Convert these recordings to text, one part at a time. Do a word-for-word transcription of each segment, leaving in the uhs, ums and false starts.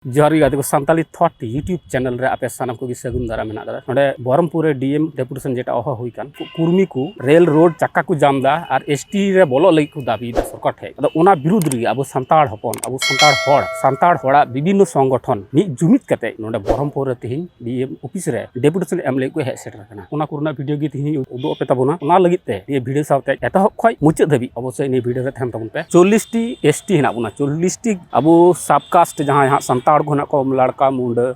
ᱡᱚᱦᱟᱨ ᱜᱮ ᱜᱟᱛᱮ ᱠᱚ, ᱥᱟᱱᱛᱟᱞᱤ ᱛᱷᱚᱴ YouTube ᱪᱮᱱᱮᱞ ᱨᱮ ᱟᱯᱮ ᱥᱟᱱᱟᱢ ᱠᱚᱜᱮ ᱥᱟᱹᱜᱩᱱ ᱫᱟᱨᱟᱢ ᱢᱮᱱᱟᱜ ᱟᱠᱟᱫᱟ᱾ ᱱᱚᱰᱮ ᱵᱚᱦᱨᱚᱢᱯᱩᱨ ᱨᱮ ᱰᱤ ᱮᱢ ᱰᱮᱯᱩᱴᱮᱥᱚᱱ ᱡᱮᱴᱟ ᱦᱚᱦᱚ ᱦᱩᱭ ᱠᱟᱱ, ᱠᱩ-, ᱠᱩᱨᱢᱤ ᱠᱚ ᱨᱮᱞ ᱨᱳᱰ ᱪᱟᱠᱟ ᱠᱚ ᱡᱟᱢ ᱮᱫᱟ ᱟᱨ ᱮᱥ ᱴᱤ ᱨᱮ ᱵᱚᱞᱚᱜ ᱞᱟᱹᱜᱤᱫ ᱠᱚ ᱫᱟᱹᱵᱤᱭᱮᱫᱟ ᱥᱚᱨᱠᱟᱨ ᱴᱷᱮᱱ᱾ ᱟᱫᱚ ᱚᱱᱟ ᱵᱤᱨᱩᱫᱽ ᱨᱮᱜᱮ ᱟᱵᱚ ᱥᱟᱱᱛᱟᱲ ᱦᱚᱯᱚᱱ, ᱟᱵᱚ ᱥᱟᱱᱛᱟᱲ ᱦᱚᱲ, ᱥᱟᱱᱛᱟᱲ ᱦᱚᱲᱟᱜ ᱵᱤᱵᱷᱤᱱᱱᱚ ᱥᱚᱝᱜᱚᱴᱷᱚᱱ ᱢᱤᱫ ᱡᱩᱢᱤᱫ ᱠᱟᱛᱮ ᱱᱚᱰᱮ ᱵᱚᱦᱨᱚᱢᱯᱩᱨ ᱨᱮ ᱛᱮᱦᱮᱧ ᱰᱤ ᱮᱢ ᱚᱯᱷᱤᱥ ᱨᱮ ᱰᱮᱯᱩᱴᱮᱥᱚᱱ ᱮᱢ ᱞᱟᱹᱜᱤᱫ ᱠᱚ ᱦᱮᱡ ᱥᱮᱴᱮᱨ ᱟᱠᱟᱱᱟ᱾ ᱚᱱᱟ ᱠᱚᱨᱮᱱᱟᱜ ᱵᱷᱤᱰᱤᱭᱳ ᱜᱮ ᱛᱮᱦᱮᱧ ᱩᱫᱩᱜ ᱟᱯᱮ ᱛᱟᱵᱚᱱᱟ᱾ ᱚᱱᱟ ᱞᱟᱹᱜᱤᱫ ᱛᱮ ᱱᱤᱭᱟᱹ ᱵᱷᱤᱰᱤᱭᱳ ᱥᱟᱶᱛᱮ ᱮᱛᱚᱦᱚᱵ ᱠᱷᱚᱱ ᱢᱩᱪᱟᱹᱫ ᱫᱷᱟᱹᱵᱤᱡ ᱚᱵᱚᱥᱥᱳᱭ ᱱᱤᱭᱟᱹ ᱵᱷᱤᱰᱤᱭᱳ ᱨᱮ ᱛᱟᱦᱮᱱ ᱛᱟᱵᱚᱱ ᱯᱮ᱾ ᱪᱚᱞᱞᱤᱥ ᱴᱤ ᱮᱥ ᱴᱤ ᱦᱮᱱᱟᱜ ᱵᱚᱱᱟ, ᱪᱚᱞᱞᱤᱥ ᱴᱤ ᱟᱵᱚ ᱥᱟᱵ ᱠᱟᱥᱴ ᱡᱟᱦᱟᱸᱭ ᱦᱟᱸᱜ ᱥᱟᱱᱛᱟᱲ ᱠᱚ ᱦᱮᱱᱟᱜ ᱠᱚᱣᱟ, ᱞᱟᱲᱠᱟ, ᱢᱩᱱᱰᱟᱹ,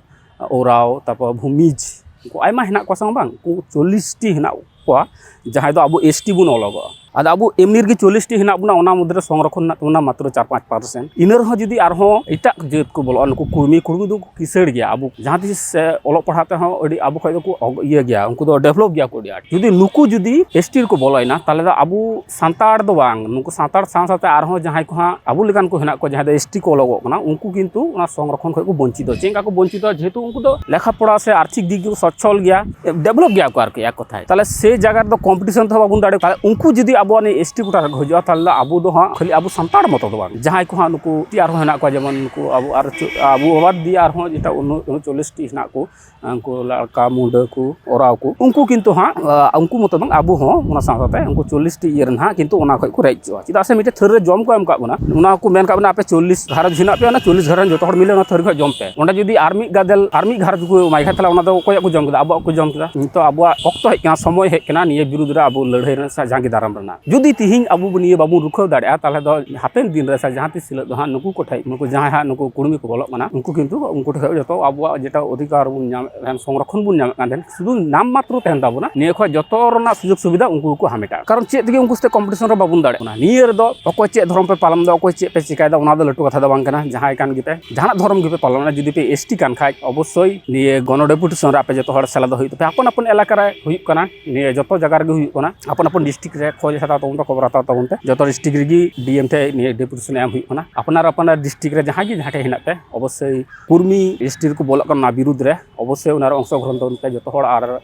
ᱳᱨᱟᱣ, ᱛᱟᱨᱯᱚᱨ ᱵᱷᱩᱢᱤᱡᱽ, ᱩᱱᱠᱩ ᱟᱭᱢᱟ ᱦᱮᱱᱟᱜ ᱠᱚᱣᱟ ᱥᱮ ᱵᱟᱝ? ᱩᱱᱠᱩ ᱪᱚᱞᱞᱤᱥ ᱴᱤ ᱦᱮᱱᱟᱜ ᱠᱚᱣᱟ, ᱡᱟᱦᱟᱸᱭ ᱫᱚ ᱟᱵᱚ ᱮᱥ ᱴᱤ ᱵᱚᱱ ᱚᱞᱚᱜᱚᱜᱼᱟ᱾ ᱟᱫᱚ ᱟᱵᱚ ᱮᱢᱱᱤ ᱨᱮᱜᱮ ᱪᱚᱞᱞᱤᱥ ᱴᱤ ᱦᱮᱱᱟᱜ ᱵᱚᱱᱟ, ᱚᱱᱟ ᱢᱚᱫᱽᱫᱷᱮ ᱨᱮ ᱥᱚᱝᱨᱚᱠᱷᱚᱱ ᱦᱮᱱᱟᱜ ᱛᱟᱵᱚᱱᱟ ᱢᱟᱛᱨᱚ ᱪᱟᱨ ᱯᱟᱸᱪ ᱯᱟᱨᱥᱮᱱᱴ᱾ ᱤᱱᱟᱹ ᱨᱮᱦᱚᱸ ᱡᱩᱫᱤ ᱟᱨᱦᱚᱸ ᱮᱴᱟᱜ ᱡᱟᱹᱛ ᱠᱚ ᱵᱚᱞᱚᱜᱼᱟ, ᱱᱩᱠᱩ ᱠᱩᱲᱢᱤ, ᱠᱩᱲᱢᱤ ᱫᱚ ᱠᱤᱥᱟᱹᱲ ᱜᱮᱭᱟ, ᱟᱵᱚ ᱡᱟᱦᱟᱸ ᱛᱤᱥ ᱥᱮ ᱚᱞᱚᱜ ᱯᱟᱲᱦᱟᱜ ᱛᱮᱦᱚᱸ ᱟᱹᱰᱤ ᱟᱵᱚ ᱠᱷᱚᱡ ᱫᱚᱠᱚ ᱚᱜ-, ᱤᱭᱟᱹ ᱜᱮᱭᱟ, ᱩᱱᱠᱩ ᱫᱚ ᱰᱮᱵᱷᱞᱚᱯ ᱜᱮᱭᱟ ᱠᱚ ᱟᱹᱰᱤ ᱟᱸᱴ᱾ ᱡᱩᱫᱤ ᱱᱩᱠᱩ ᱡᱩᱫᱤ ᱮᱥ ᱴᱤ ᱨᱮᱠᱚ ᱵᱚᱞᱚᱭᱮᱱᱟ, ᱛᱟᱦᱚᱞᱮ ᱫᱚ ᱟᱵᱚ ᱥᱟᱱᱛᱟᱲ ᱫᱚ ᱵᱟᱝ, ᱱᱩᱠᱩ ᱥᱟᱱᱛᱟᱲ ᱥᱟᱶ ᱥᱟᱶᱛᱮ ᱟᱨᱦᱚᱸ ᱡᱟᱦᱟᱸᱭ ᱠᱚ ᱦᱟᱸᱜ ᱟᱵᱚ ᱞᱮᱠᱟᱱ ᱠᱚ ᱦᱮᱱᱟᱜ ᱠᱚᱣᱟ, ᱡᱟᱦᱟᱸᱭ ᱫᱚ ᱮᱥ ᱴᱤ ᱠᱚ ᱚᱞᱚᱜᱚᱜ ᱠᱟᱱᱟ, ᱩᱱᱠᱩ ᱠᱤᱱᱛᱩ ᱚᱱᱟ ᱥᱚᱝᱨᱚᱠᱷᱚᱱ ᱠᱷᱚᱱ ᱠᱚ ᱵᱚᱧᱪᱤᱛᱚᱜᱼᱟ᱾ ᱪᱮᱫ ᱞᱮᱠᱟ ᱠᱚ ᱵᱚᱧᱪᱤᱛᱚᱜᱼᱟ? ᱡᱮᱦᱮᱛᱩ ᱩᱱᱠᱩ ᱫᱚ ᱞᱮᱠᱷᱟ ᱯᱚᱲᱟ ᱥᱮ ᱟᱨᱛᱷᱤᱠ ᱫᱤᱠ ᱫᱤᱭᱮ ᱥᱚᱪᱷᱚᱞ ᱜᱮᱭᱟ, ᱰᱮᱵᱷᱞᱚᱯ ᱜᱮᱭᱟ ᱠᱚ ᱟᱨᱠᱤ, ᱮᱠ ᱠᱚᱛᱷᱟᱭ᱾ ᱛᱟᱦᱚᱞᱮ ᱥᱮ ᱡᱟᱭᱜᱟ ᱨᱮᱫᱚ ᱠᱚᱢᱯᱤᱴᱤᱥᱚᱱ ᱛᱮᱦᱚᱸ ᱵᱟᱵᱚᱱ ᱫᱟᱲᱮᱭᱟᱜᱼᱟ᱾ ᱛᱟᱦᱚᱞᱮ ᱩᱱᱠᱩ ᱡᱩᱫᱤ ᱟᱵᱚᱣᱟᱜ ᱱᱤᱭᱟᱹ ᱮᱥ ᱴᱤ ᱠᱳᱴᱟ ᱨᱮᱠᱚ ᱦᱤᱡᱩᱜᱼᱟ, ᱛᱟᱦᱚᱞᱮ ᱟᱵᱚ ᱫᱚ ᱦᱟᱸᱜ ᱠᱷᱟᱹᱞᱤ ᱟᱵᱚ ᱥᱟᱱᱛᱟᱲ ᱢᱚᱛᱚ ᱫᱚ ᱵᱟᱝ, ᱡᱟᱦᱟᱸᱭ ᱠᱚ ᱦᱟᱸᱜ ᱱᱩᱠᱩ ᱟᱨᱦᱚᱸ ᱦᱮᱱᱟᱜ ᱠᱚᱣᱟ, ᱡᱮᱢᱚᱱ ᱱᱩᱠᱩ ᱟᱵᱚ ᱟᱨ ᱪᱚ-, ᱟᱵᱚ ᱵᱟᱫ ᱫᱤᱭᱮ ᱟᱨᱦᱚᱸ ᱡᱮᱴᱟ ᱩᱱ-, ᱩᱱᱪᱚᱞᱞᱤᱥ ᱴᱤ ᱦᱮᱱᱟᱜ ᱠᱚ, ᱩᱱᱠᱩ ᱞᱟᱲᱠᱟ, ᱢᱩᱰᱟᱹ ᱠᱚ, ᱳᱨᱟᱣ ᱠᱚ, ᱩᱱᱠᱩ ᱠᱤᱱᱛᱩ ᱦᱟᱸᱜ, ᱟ, ᱩᱱᱠᱩ ᱢᱚᱛᱚ ᱵᱟᱝ, ᱟᱵᱚ ᱦᱚᱸ ᱚᱱᱟ ᱥᱟᱶ ᱥᱟᱶᱛᱮ ᱩᱱᱠᱩ ᱪᱚᱞᱞᱤᱥ ᱴᱤ ᱤᱭᱟᱹ ᱨᱮᱱ ᱦᱟᱸᱜ ᱠᱤᱱᱛᱩ ᱚᱱᱟ ᱠᱷᱚᱡ ᱠᱚ ᱨᱮᱡ ᱦᱚᱪᱚᱜᱼᱟ᱾ ᱪᱮᱫᱟᱜ ᱥᱮ ᱢᱤᱫᱴᱮᱡ ᱛᱷᱟᱹᱨᱤ ᱨᱮ ᱡᱚᱢ ᱠᱚ ᱮᱢ ᱠᱟᱜ ᱵᱚᱱᱟ, ᱚᱱᱟ ᱠᱚ ᱢᱮᱱ ᱠᱟᱜ ᱵᱚᱱᱟ, "ᱟᱯᱮ ᱪᱚᱞᱞᱤᱥ ᱜᱷᱟᱨᱚᱸᱡᱽ ᱦᱮᱱᱟᱜ ᱯᱮᱭᱟ, ᱚᱱᱟ ᱪᱚᱞᱞᱤᱥ ᱜᱷᱟᱨᱚᱸᱡᱽ ᱡᱚᱛᱚ ᱦᱚᱲ ᱢᱤᱞᱮ ᱚᱱᱟ ᱛᱷᱟᱹᱨᱤ ᱠᱷᱚᱡ ᱡᱚᱢ ᱯᱮ᱾" ᱚᱸᱰᱮ ᱡᱩᱫᱤ ᱟᱨ ᱢᱤᱫ ᱜᱟᱫᱮᱞ, ᱟᱨ ᱢᱤᱫ ᱜᱷᱟᱨᱚᱸᱡᱽ ᱠᱚ ᱮᱢᱟᱭ ᱠᱷᱟᱡ, ᱛᱟᱦᱞᱮ ᱚᱱᱟ ᱫᱚ ᱚᱠᱚᱭᱟᱜ ᱠᱚ ᱡᱚᱢ ᱠᱮᱫᱟ? ᱟᱵᱚᱣᱟᱜ ᱠᱚ ᱡᱚᱢ ᱠᱮᱫᱟ᱾ ᱱᱤᱛᱚᱜ ᱟᱵᱚᱣᱟᱜ ᱚᱠᱛᱚ ᱦᱮᱡ ᱠᱟᱱᱟ, ᱥᱚᱢᱚᱭ ᱦᱮᱡ ᱠᱟᱱᱟ ᱱᱤᱭᱟᱹ ᱵᱤᱨᱩᱫᱽ ᱨᱮ ᱟᱵᱚ ᱞᱟᱹᱲᱦᱟᱹᱭ ᱨᱮᱱᱟᱜ ᱥᱮ ᱡᱟᱸᱜᱮ ᱫᱟᱨᱟᱢ ᱨᱮᱱᱟᱜ᱾ ᱡᱩᱫᱤ ᱛᱤᱦᱤᱧ ᱟᱵᱚ ᱵᱚ ᱱᱤᱭᱟᱹ ᱵᱟᱵᱚᱱ ᱨᱩᱠᱷᱟᱹᱣ ᱫᱟᱲᱮᱭᱟᱜᱼᱟ, ᱛᱟᱦᱞᱮ ᱫᱚ ᱦᱟᱯᱮᱱ ᱫᱤᱱ ᱨᱮ ᱥᱮ ᱡᱟᱦᱟᱸ ᱛᱤᱥ ᱦᱤᱞᱳᱜ ᱫᱚ ᱦᱟᱸᱜ ᱱᱩᱠᱩ ᱠᱚᱴᱷᱮᱡ, ᱱᱩᱠᱩ ᱡᱟᱦᱟᱸᱭ ᱦᱟᱸᱜ ᱱᱩᱠᱩ ᱠᱩᱲᱢᱤ ᱠᱚ ᱵᱚᱞᱚᱜ ᱠᱟᱱᱟ, ᱩᱱᱠᱩ ᱠᱤᱱᱛᱩ ᱩᱱᱠᱩ ᱴᱷᱮᱡ ᱡᱚᱛᱚ ᱟᱵᱚᱣᱟᱜ ᱡᱮᱴᱟ ᱚᱫᱷᱤᱠᱟᱨ ᱵᱚᱱ ᱧᱟᱢᱮᱫ ᱛᱟᱦᱮᱸᱱ, ᱥᱩᱫᱷᱩ ᱱᱟᱢ ᱢᱟᱛᱨᱚ ᱛᱟᱦᱮᱱ ᱛᱟᱵᱚᱱᱟ, ᱱᱤᱭᱟᱹ ᱠᱷᱚᱡ ᱡᱚᱛᱚ ᱨᱮᱱᱟᱜ ᱥᱩᱡᱳᱜᱽ ᱥᱩᱵᱤᱫᱷᱟ ᱩᱱᱠᱩ ᱜᱮᱠᱚ ᱦᱟᱢᱮᱴᱟ᱾ ᱠᱟᱨᱚᱱ ᱪᱮᱫ ᱛᱮᱜᱮ ᱩᱱᱠᱩ ᱥᱟᱛᱮ ᱠᱚᱢᱯᱤᱴᱤᱥᱚᱱ ᱨᱮ ᱵᱟᱵᱚᱱ ᱫᱟᱲᱮᱭᱟᱜ ᱠᱟᱱᱟ᱾ ᱱᱤᱭᱟᱹ ᱨᱮᱫᱚ ᱚᱠᱚᱭ ᱪᱮᱫ ᱫᱷᱚᱨᱚᱢ ᱯᱮ ᱯᱟᱞᱚᱱ ᱮᱫᱟ, ᱚᱠᱚᱭ ᱪᱮᱫ ᱯᱮ ᱪᱤᱠᱟᱭᱮᱫᱟ, ᱚᱱᱟ ᱫᱚ ᱞᱟᱹᱴᱩ ᱠᱟᱛᱷᱟ ᱫᱚ ᱵᱟᱝ ᱠᱟᱱᱟ᱾ ᱡᱟᱦᱟᱸᱭ ᱠᱟᱱ ᱜᱮᱯᱮ, ᱡᱟᱦᱟᱱᱟᱜ ᱫᱷᱚᱨᱚᱢ ᱜᱮᱯᱮ ᱯᱟᱞᱚᱱᱟ, ᱡᱩᱫᱤ ᱯᱮ ᱮᱥ ᱴᱤ ᱠᱟᱱ ᱠᱷᱟᱡ, ᱚᱵᱚᱥᱥᱳᱭ ᱱᱤᱭᱟᱹ ᱜᱚᱱᱚ ᱰᱮᱯᱩᱴᱮᱥᱚᱱ ᱨᱮ ᱟᱯᱮ ᱡᱚᱛᱚ ᱦᱚᱲ ᱥᱮᱞᱮᱫᱚᱜ ᱦᱩᱭᱩᱜ ᱛᱟᱯᱮᱭᱟ᱾ ᱟᱯᱚᱱ ᱟᱯᱚᱱ ᱮᱞᱟᱠᱟ ᱨᱮ ᱦᱩᱭᱩᱜ ᱠᱟᱱᱟ, ᱱᱤᱭᱟᱹ ᱡᱚᱛᱚ ᱡᱟᱭᱜᱟ ᱨᱮᱜᱮ ᱦᱩᱭᱩᱜ ᱠᱟᱱᱟ᱾ ᱟᱯᱚᱱ ᱟᱯᱚᱱ ᱰᱤᱥᱴᱨᱤᱠᱴ ᱨᱮ ᱠᱷᱚᱡᱽ ᱦᱟᱛᱟᱣ ᱛᱟᱵᱚᱱ ᱯᱮ, ᱠᱷᱚᱵᱚᱨ ᱦᱟᱛᱟᱣ ᱛᱟᱵᱚᱱ ᱯᱮ᱾ ᱡᱚᱛᱚ ᱰᱤᱥᱴᱨᱤᱠᱴ ᱨᱮᱜᱮ ᱰᱤ ᱮᱢ ᱴᱷᱮᱡ ᱱᱤᱭᱟᱹ ᱰᱮᱯᱩᱴᱮᱥᱚᱱ ᱮᱢ ᱦᱩᱭᱩᱜ ᱠᱟᱱᱟ᱾ ᱟᱯᱱᱟᱨ ᱟᱯᱱᱟᱨ ᱰᱤᱥᱴᱨᱤᱠᱴ ᱨᱮ ᱡᱟᱦᱟᱸᱭ ᱜᱮ ᱡᱟᱦᱟᱸ ᱴᱷᱮᱡ ᱦᱮᱱᱟᱜ ᱯᱮ, ᱚᱵᱚᱥᱥᱳᱭ ᱠᱩᱨᱢᱤ ᱮᱥ ᱴᱤ ᱨᱮᱠᱚ ᱵᱚᱞᱚᱜ ᱠᱟᱱᱟ, ᱚᱱᱟ ᱵᱤᱨᱩᱫᱽ ᱨᱮ ᱚᱵᱚᱥᱥᱳᱭ ᱚᱱᱟ ᱨᱮ ᱚᱝᱥᱚᱜᱨᱚᱦᱚᱱ ᱛᱟᱵᱚᱱ ᱯᱮ ᱡᱚᱛᱚ ᱦᱚᱲ᱾ ᱟᱨ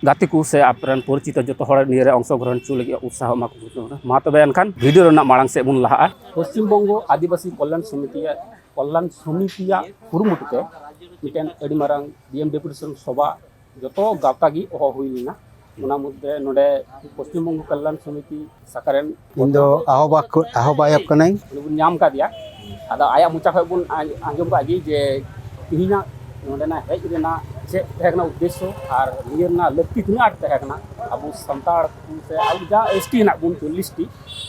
ᱜᱟᱛᱮ ᱠᱚ ᱥᱮ ᱟᱯᱮᱨᱮᱱ ᱯᱚᱨᱤᱪᱤᱛᱚ ᱡᱚᱛᱚ ᱦᱚᱲ ᱱᱤᱭᱟᱹ ᱨᱮ ᱚᱝᱥᱚᱜᱨᱚᱦᱚᱱ ᱦᱚᱪᱚ ᱞᱟᱹᱜᱤᱫ ᱩᱛᱥᱟᱦᱚ ᱮᱢᱟ ᱠᱚ ᱦᱩᱭᱩᱜ ᱛᱟᱵᱚᱱᱟ᱾ ᱢᱟ ᱛᱚᱵᱮ ᱮᱱᱠᱷᱟᱱ ᱵᱷᱤᱰᱤᱭᱳ ᱨᱮᱱᱟᱜ ᱢᱟᱲᱟᱝ ᱥᱮᱫ ᱵᱚᱱ ᱞᱟᱦᱟᱜᱼᱟ᱾ ᱯᱚᱥᱪᱤᱢ ᱵᱚᱝᱜᱚ ᱟᱹᱫᱤᱵᱟᱹᱥᱤ ᱠᱚᱞᱭᱟᱱ ᱥᱚᱢᱤᱛᱤᱭᱟᱜ, ᱠᱚᱞᱭᱟᱱ ᱥᱚᱢᱤᱛᱤᱭᱟᱜ ᱠᱩᱨᱩᱢᱩᱴᱩ ᱛᱮ ᱢᱤᱫᱴᱮᱱ ᱟᱹᱰᱤ ᱢᱟᱨᱟᱝ ᱰᱤ ᱮᱢ ᱰᱮᱯᱩᱴᱮᱥᱚᱱ ᱥᱚᱵᱷᱟ ᱡᱚᱛᱚ ᱜᱟᱶᱛᱟ ᱜᱮ ᱦᱚᱦᱚ ᱦᱩᱭ ᱞᱮᱱᱟ᱾ ᱚᱱᱟ ᱢᱩᱫᱽᱨᱮ ᱱᱚᱰᱮ ᱯᱚᱥᱪᱤᱢ ᱵᱚᱝᱜᱚ ᱠᱚᱞᱭᱟᱱ ᱥᱚᱢᱤᱛᱤ ᱥᱟᱠᱷᱟ ᱨᱮᱱ ᱤᱧ ᱫᱚ ᱟᱦᱚᱵᱟ-, ᱟᱦᱚᱵᱟᱭᱚᱠ ᱠᱟᱹᱱᱟᱹᱧ᱾ ᱩᱱᱤ ᱵᱚᱱ ᱧᱟᱢ ᱠᱟᱫᱮᱭᱟ᱾ ᱟᱫᱚ ᱟᱭᱟᱜ ᱢᱚᱪᱟ ᱠᱷᱚᱱ ᱵᱚᱱ ᱟᱸ-, ᱟᱸᱡᱚᱢ ᱠᱟᱜ ᱜᱮ ᱡᱮ ᱛᱤᱦᱤᱧᱟᱜ ᱱᱚᱰᱮᱱᱟᱜ ᱦᱮᱡ ᱨᱮᱱᱟᱜ ᱪᱮᱫ ᱛᱟᱦᱮᱸ ᱠᱟᱱᱟ ᱩᱫᱽᱫᱮᱥᱥᱚ ᱟᱨ ᱱᱤᱭᱟᱹ ᱨᱮᱱᱟᱜ ᱞᱟᱹᱠᱛᱤ ᱛᱤᱱᱟᱹᱜ ᱟᱸᱴ ᱛᱟᱦᱮᱸ ᱠᱟᱱᱟ ᱟᱵᱚ ᱥᱟᱱᱛᱟᱲ ᱠᱚ ᱥᱮ ᱟᱵᱚ ᱡᱟ ᱮᱥ ᱴᱤ ᱦᱮᱱᱟᱜ ᱵᱚᱱ ᱪᱚᱞᱞᱤᱥ ᱴᱤ,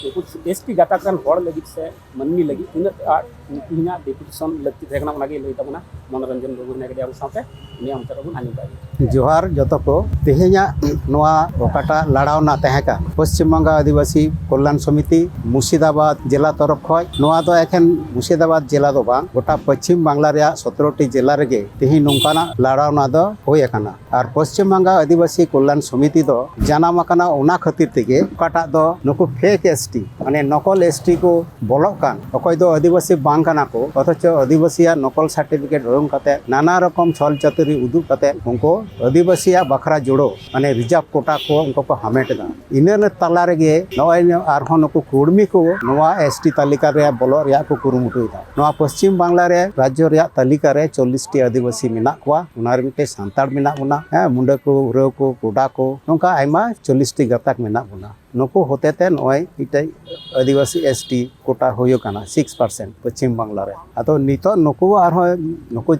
ᱩᱱᱠᱩ ᱮᱥ ᱴᱤ ᱜᱟᱛᱟᱠ ᱨᱮᱱ ᱦᱚᱲ ᱞᱟᱹᱜᱤᱫ ᱥᱮ ᱢᱟᱹᱱᱢᱤ ᱞᱟᱹᱜᱤᱫ ᱛᱤᱱᱟᱹᱜ ᱟᱸᱴ ᱛᱤᱦᱤᱧᱟᱜ ᱰᱮᱯᱩᱴᱮᱥᱚᱱ ᱞᱟᱹᱠᱛᱤ ᱛᱟᱦᱮᱸ ᱠᱟᱱᱟ, ᱚᱱᱟᱜᱮ ᱞᱟᱹᱭ ᱛᱟᱵᱚᱱᱟ ᱢᱚᱱᱳᱨᱚᱧᱡᱚᱱ ᱵᱟᱹᱵᱩ ᱦᱮᱱᱟᱭ ᱠᱟᱫᱮᱭᱟ ᱟᱵᱚ ᱥᱟᱶᱛᱮ, ᱩᱱᱤᱭᱟᱜ ᱢᱚᱪᱟ ᱨᱮᱵᱚᱱ ᱟᱸᱡᱚᱢ ᱠᱟᱜ ᱜᱮ᱾ ᱡᱚᱦᱟᱨ ᱡᱚᱛᱚ ᱠᱚ᱾ ᱛᱮᱦᱮᱧᱟᱜ ᱱᱚᱣᱟ ᱚᱠᱟᱴᱟᱜ ᱞᱟᱲᱟᱣᱱᱟ ᱛᱟᱦᱮᱸ ᱠᱟᱱ ᱯᱚᱥᱪᱤᱢ ᱵᱟᱝᱜᱟᱞ ᱟᱹᱫᱤᱵᱟᱹᱥᱤ ᱠᱚᱞᱭᱟᱱ ᱥᱚᱢᱤᱛᱤ ᱢᱩᱨᱥᱤᱫᱟᱵᱟᱫᱽ ᱡᱮᱞᱟ ᱛᱚᱨᱚᱯ ᱠᱷᱚᱱ, ᱱᱚᱣᱟ ᱫᱚ ᱮᱠᱷᱮᱱ ᱢᱩᱨᱥᱤᱫᱟᱵᱟᱫᱽ ᱡᱮᱞᱟ ᱫᱚ ᱵᱟᱝ, ᱜᱚᱴᱟ ᱯᱚᱥᱪᱤᱢ ᱵᱟᱝᱞᱟ ᱨᱮᱭᱟᱜ ᱥᱚᱛᱨᱚ ᱴᱤ ᱡᱮᱞᱟ ᱨᱮᱜᱮ ᱛᱮᱦᱮᱧ ᱱᱚᱝᱠᱟᱱᱟᱜ ᱞᱟᱲᱟᱣᱱᱟ ᱫᱚ ᱦᱩᱭ ᱟᱠᱟᱱᱟ᱾ ᱟᱨ ᱯᱚᱥᱪᱤᱢ ᱵᱟᱝᱜᱟᱞ ᱟᱹᱫᱤᱵᱟᱹᱥᱤ ᱠᱚᱞᱭᱟᱱ ᱥᱚᱢᱤᱛᱤ ᱫᱚ ᱡᱟᱱᱟᱢ ᱟᱠᱟᱱᱟ ᱚᱱᱟ ᱠᱷᱟᱹᱛᱤᱨ ᱛᱮᱜᱮ, ᱚᱠᱟᱴᱟᱜ ᱫᱚ ᱱᱩᱠᱩ ᱯᱷᱮᱠ ᱮᱥ ᱴᱤ, ᱢᱟᱱᱮ ᱱᱚᱠᱚᱞ ᱮᱥ ᱴᱤ ᱠᱚ ᱵᱚᱞᱚᱜ ᱠᱟᱱ, ᱚᱠᱚᱭ ᱫᱚ ᱟᱹᱫᱤᱵᱟᱹᱥᱤ ᱵᱟᱝ ᱠᱟᱱᱟ ᱠᱚ, ᱚᱛᱷᱚᱪᱚ ᱟᱹᱫᱤᱵᱟᱹᱥᱤᱭᱟᱜ ᱱᱚᱠᱚᱞ ᱥᱟᱨᱴᱤᱯᱷᱤᱠᱮᱴ ᱩᱨᱩᱢ ᱠᱟᱛᱮ, ᱱᱟᱱᱟ ᱨᱚᱠᱚᱢ ᱪᱷᱚᱞ ᱪᱟᱹᱛᱩᱨᱤ ᱩᱫᱩᱜ ᱠᱟᱛᱮ ᱩᱱᱠᱩ ᱟᱹᱫᱤᱵᱟᱹᱥᱤᱭᱟᱜ ᱵᱟᱠᱷᱨᱟ ᱡᱩᱲᱟᱹᱣ, ᱢᱟᱱᱮ ᱨᱤᱡᱟᱨᱵᱷ ᱠᱳᱴᱟ ᱠᱚ ᱩᱱᱠᱩ ᱠᱚ ᱦᱟᱢᱮᱴ ᱮᱫᱟ᱾ ᱤᱱᱟᱹ ᱛᱟᱞᱟ ᱨᱮᱜᱮ ᱱᱚᱜᱼᱚᱭ ᱟᱨᱦᱚᱸ ᱱᱩᱠᱩ ᱠᱩᱲᱢᱤ ᱠᱚ ᱱᱚᱣᱟ ᱮᱥ ᱴᱤ ᱛᱟᱹᱞᱤᱠᱟ ᱨᱮ ᱵᱚᱞᱚᱜ ᱨᱮᱭᱟᱜ ᱠᱚ ᱠᱩᱨᱩᱢᱩᱴᱩᱭᱮᱫᱟ᱾ ᱱᱚᱣᱟ ᱯᱚᱥᱪᱤᱢ ᱵᱟᱝᱞᱟ ᱨᱮ ᱨᱟᱡᱽᱡᱚ ᱨᱮᱭᱟᱜ ᱛᱟᱹᱞᱤᱠᱟ ᱨᱮ ᱪᱚᱞᱞᱤᱥ ᱴᱤ ᱟᱹᱫᱤᱵᱟᱹᱥᱤ ᱢᱮᱱᱟᱜ ᱠᱚᱣᱟ, ᱚᱱᱟ ᱨᱮ ᱢᱤᱫᱴᱮᱱ ᱥᱟᱱᱛᱟᱲ ᱢᱮᱱᱟᱜ ᱵᱚᱱᱟ, ᱦᱮᱸ, ᱢᱩᱰᱟᱹ ᱠᱚ, ᱩᱨᱟᱹᱣ ᱠᱚ, ᱠᱚᱰᱟ ᱠᱚ, ᱱᱚᱝᱠᱟ ᱟᱭᱢᱟ ᱪᱚᱞᱞᱤᱥ ᱴᱤ ᱜᱟᱛᱟᱠ ᱢᱮᱱᱟᱜ ᱵᱚᱱᱟ᱾ ᱱᱩᱠᱩ ᱦᱚᱛᱮ ᱛᱮ ᱱᱚᱜᱼᱚᱭ ᱢᱤᱫᱴᱮᱡ ᱟᱹᱫᱤᱵᱟᱹᱥᱤ ᱮᱥ ᱴᱤ ᱠᱳᱴᱟ ᱦᱩᱭ ᱟᱠᱟᱱᱟ ᱥᱤᱠᱥ ᱯᱟᱨᱥᱮᱱᱴ ᱯᱚᱪᱷᱤᱢ ᱵᱟᱝᱞᱟ ᱨᱮ᱾ ᱟᱫᱚ ᱱᱤᱛᱚᱜ ᱱᱩᱠᱩ ᱟᱨᱦᱚᱸ ᱱᱩᱠᱩ